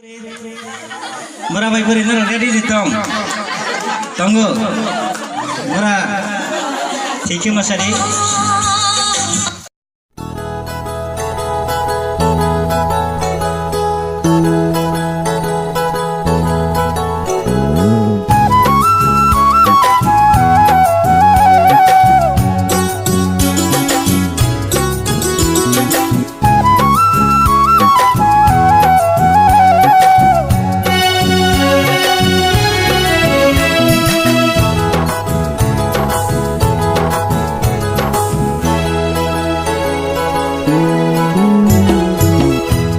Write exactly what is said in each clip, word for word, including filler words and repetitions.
Bora bai bwrwi norok ready di tong. Tongo. Bora. Thikhe masari.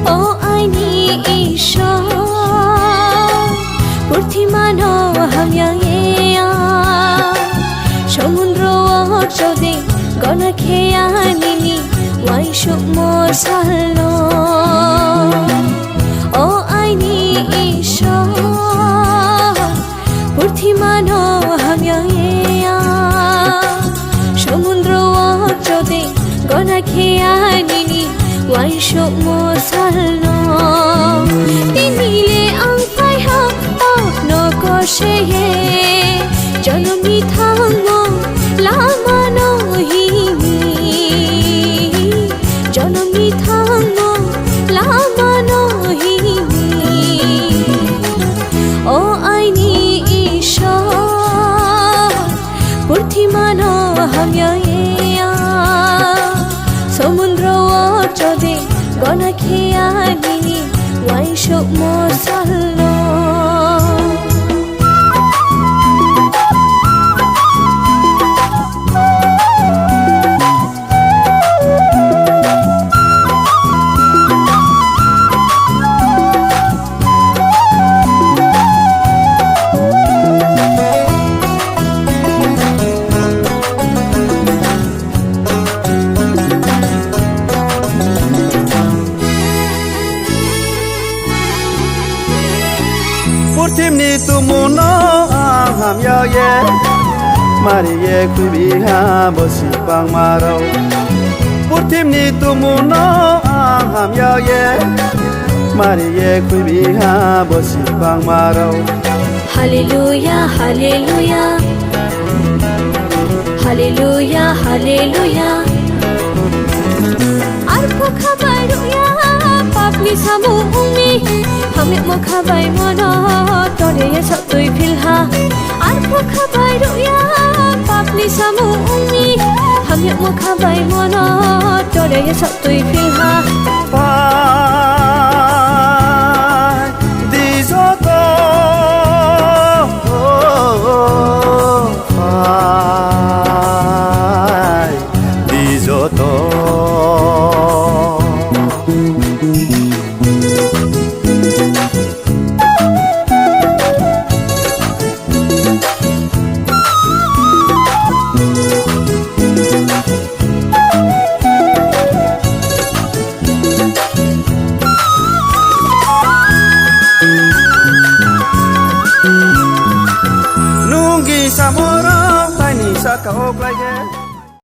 O aini Ishwar, purthimano hamya ya, samudro o chode gona kheya nini waisukmung salno. O aini Ishwar, purthimano hamya ya, samudro o chode gona kheya nini waisukmung salno. Tini le ang phaiha okno koseye, jonomni thangmung lamano hini. Jonomni thangmung lamano hini. O aini Ishwar, purthimano hamya ya, samudro o chode gona kheya nini waisukmung salno. Purthimni tumungno ang hamya ye, mari ye khuibiha bosi bangmarok. Purthimni tumungno ang hamya ye, mari ye khuibiha bosi bangmarok. Hallelujah, hallelujah. Hallelujah, hallelujah. Arpho khabai rukya papni samungni, hamyamo khabai mono tore ye sok twi philha. Arpho khabai rukya papni samungni, hamyamo khabai mono tore ye sok twi philha. Phai di joto, phai di joto. Nungni samoro taini saka o klai khe.